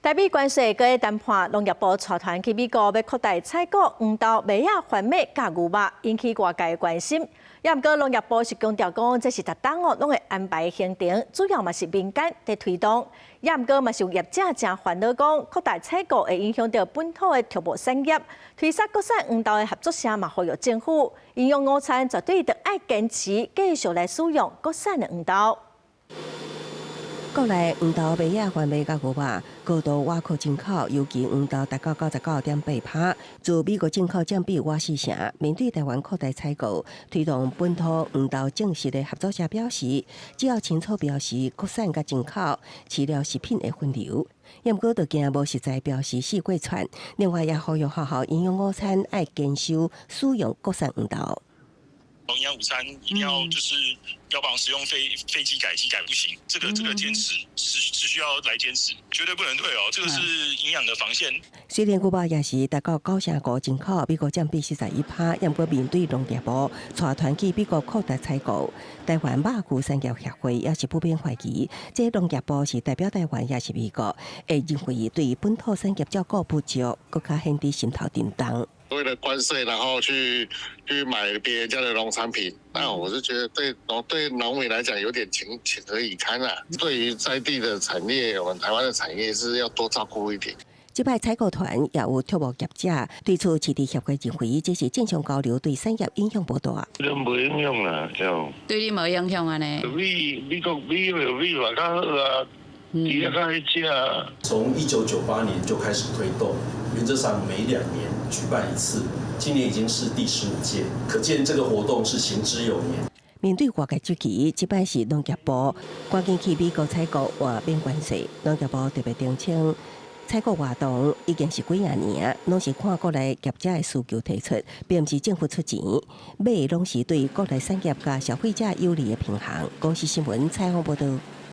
台美關稅閣咧談判，農業部帶團去美國欲擴大採購黃豆、麥仔、番麥佮牛肉，引起外界關心。也毋過農業部是強調講，這是逐冬哦攏會安排行程，主要嘛是民間佇推動。也毋過嘛是有業者誠煩惱講，擴大採購會影響著本土的畜牧產業，推捒國產黃豆的合作社嘛呼籲政府，營養午餐絕對著愛堅持繼續來使用國產的黃豆。國內黃豆、麥仔、番麥佮牛肉高度倚靠進口，尤其黃豆達到99.8%，自美國進口佔比倚四成。面對台灣擴大採購，推動本土黃豆種植的合作社表示，只要清楚標示國產佮進口，飼料食品會分流。毋過就驚無實在標示四過串。另外也呼籲學校營養午餐愛堅守使用國產黃豆。營養午餐一定要就是標榜使用非非基改基改不行，這個堅持持持續要來堅持，絕對不能退哦，這個是營養的防線。雖然牛肉也是達到9成5進口，美國佔比41%，毋過面對農業部帶團去美國擴大採購，台灣肉牛產業協會也是普遍懷疑，這農業部是代表台灣抑是美國，會認為對本土產業照顧不足，閣較顯得心頭沉重。為了關稅，然後去買別人家的農產品，那我是覺得對農民來講有點情何以堪啊！對於在地的產業，我們台灣的產業是要多照顧一點。這擺採購團也有畜牧業者對此，飼豬協會認為這是正常交流，對產業影響無大。都無影響啦，就對你無影響按呢？美國美美嘛較好啊，伊也較愛食。從1998年就開始推動，原則上每2年舉辦一次，今年已經是第15屆，可見這個活動是行之有年。面對外界質疑，這擺是農業部趕緊去美國採購換免關稅，農業部特別澄清，採購活動已經是幾仔年，攏是看國內業者的需求提出，並毋是政府出錢，買的攏是對國內產業佮消費者有利的平衡。公視新聞採訪報導。